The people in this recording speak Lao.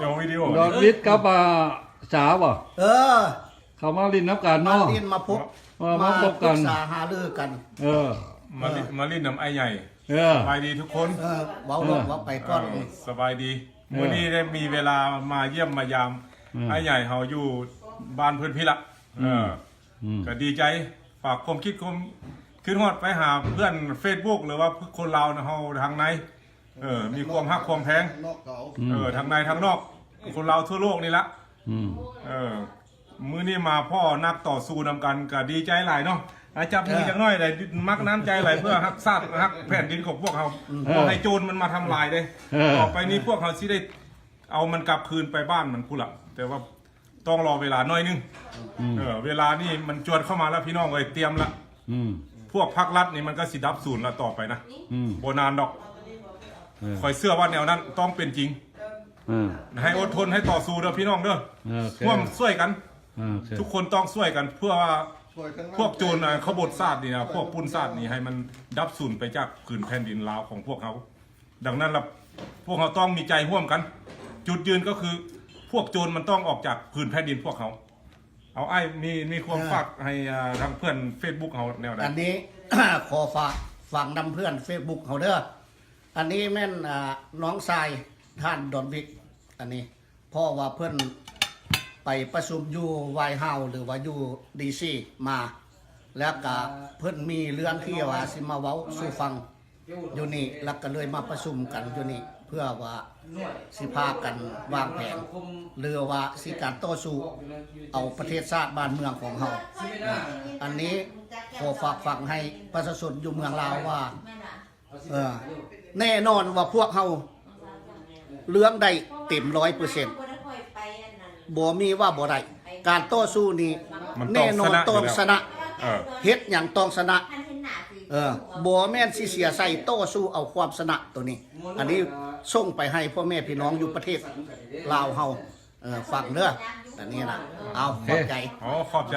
ເອົາວິດີໂອ ດອນວິດກັບ ອ່າ ສາບໍ່? ເອີ ເຂົ້າມາຫຼິ້ນນຳກັນເນາະ ມາຫຼິ້ນມາພົບ ເອີ ມາ ມາພົບກັນ ປຶກສາຫາລືກັນ ເອີ ມາຫຼິ້ນ ເອີ ມາຫຼິ້ນນຳອ້າຍໃຫຍ່ ເອີ ສະບາຍດີທຸກຄົນ ເອີ ເວົ້າລົງ ເອີ ເວົ້າໄປກ່ອນ ເອີ ສະບາຍດີ ເອີ ມື້ນີ້ໄດ້ມີເວລາມາຢ້ຽມມາຢາມ ອືມ ອ້າຍໃຫຍ່ເຮົາຢູ່ບ້ານເພິ່ນພີ້ລະ ອືມ ເອີ ອືມ ກໍດີໃຈ ຝາກຄວາມຄິດຄວາມ ຄິດຮອດໄປຫາເພື່ອນເຟສບຸກ ຫຼືວ່າຄົນລາວເຮົາທາງໃນ ເອີ ມີຄວາມຮັກຄວາມແພງ ເອີ ທາງໃນທາງນອກ ຄົນລາວທົ່ວໂລກນີ້ລະ ອືມ ເອີ ມື້ນີ້ມາພໍ້ນັກຕໍ່ສູ້ນຳກັນ ກໍດີໃຈຫຼາຍເນາະ ອາ ຈັບມື ເອີ ຈັກໜ້ອຍໄດ້ ມັກນ້ຳໃຈຫຼາຍ ເພື່ອຮັກຊາດ ຮັກແຜ່ນດິນຂອງພວກເຮົາ ອືມ ບໍ່ໃຫ້ໂຈນມັນມາທຳລາຍເດ້ ເອີ ຕໍ່ໄປນີ້ພວກເຮົາຊິໄດ້ເອົາມັນກັບຄືນໄປບ້ານມັນພຸ້ນລະ ແຕ່ວ່າ ຕ້ອງລໍເວລາໜ້ອຍໜຶ່ງ ອືມ ເອີ ເວລານີ້ມັນຈວດເຂົ້າມາແລ້ວ ພີ່ນ້ອງເອີຍ ຕຽມລະ ອືມ ພວກພັກລັດນີ້ມັນກໍຊິດັບສູນລະຕໍ່ໄປນະ ອືມ ບໍ່ນານດອກ ເອີ ຂ້ອຍເຊື່ອວ່າແນວນັ້ນຕ້ອງເປັນຈິງ ເອີ ໃຫ້ອົດທົນ ໃຫ້ຕໍ່ສູ້ເດີພີ່ນ້ອງເດີ ເອີ ໂອເຄ ຮ່ວມຊ່ວຍກັນ ເອີ ໂອເຄ ທຸກຄົນຕ້ອງຊ່ວຍກັນ ເພື່ອວ່າພວກໂຈນ ອາ ຂະບົດຊາດນີ້ນະ ພວກປຸ້ນຊາດນີ້ ໃຫ້ມັນດັບສູນໄປຈາກຜືນແຜ່ນດິນລາວຂອງພວກເຮົາ. ດັ່ງນັ້ນລະ ພວກເຮົາຕ້ອງມີໃຈຮ່ວມກັນ ຈຸດຢືນກໍຄື ພວກໂຈນມັນຕ້ອງອອກຈາກຜືນແຜ່ນດິນພວກເຮົາ. ເອົາ ອ້າຍມີ ມີຄວາມ ເອີ ຝາກໃຫ້ ອ່າ ທາງເພື່ອນເຟສບຸກເຮົາແນວໃດ? ອັນນີ້ ຂໍຝາກ ຝາກນຳເພື່ອນເຟສບຸກເຮົາເດີ ອັນນີ້ແມ່ນ ອ່າ ນ້ອງຊາຍທ່ານດອນວິກ ອັນນີ້ ເພາະວ່າເພິ່ນໄປປະຊຸມຢູ່ໄວເຮົາ ຫຼືວ່າຢູ່ດີຊີມາ ແລ້ວກະເພິ່ນມີເລື່ອງທີ່ວ່າຊິມາເວົ້າສູ່ຟັງຢູ່ນີ້ ແລ້ວກະເລີຍມາປະຊຸມກັນຢູ່ນີ້ ເພື່ອວ່າຊິພາກັນວາງແຜນ ຫຼືວ່າຊິການຕໍ່ສູ້ເອົາປະເທດຊາດບ້ານເມືອງຂອງເຮົາ. ອັນນີ້ຂໍຝາກຝັງໃຫ້ປະຊາຊົນຢູ່ເມືອງລາວວ່າ ເອີ ແນ່ນອນວ່າພວກເຮົາເລື່ອງໄດ້ເຕັມຮ້ອຍເປີເຊັນ ບໍ່ມີວ່າບໍ່ໄດ້. ການຕໍ່ສູ້ນີ້ ມັນຕ້ອງ ແນ່ນອນ ຊະນະ ຕ້ອງຊະນະ ຢູ່ແລ້ວ ເອີ ເຮັດຫຍັງຕ້ອງຊະນະ ເອີ ບໍ່ແມ່ນຊິເສຍໃສ່ ຕໍ່ສູ້ເອົາຄວາມຊະນະໂຕນີ້. ອັນນີ້ສົ່ງໄປໃຫ້ພໍ່ແມ່ພີ່ນ້ອງຢູ່ປະເທດລາວເຮົາ ເອີ ຟັງເດີ ອັນນີ້ນະ. ເອົາ ໂອເຄ ຂອບໃຈ ໂອ້ ຂອບໃຈ.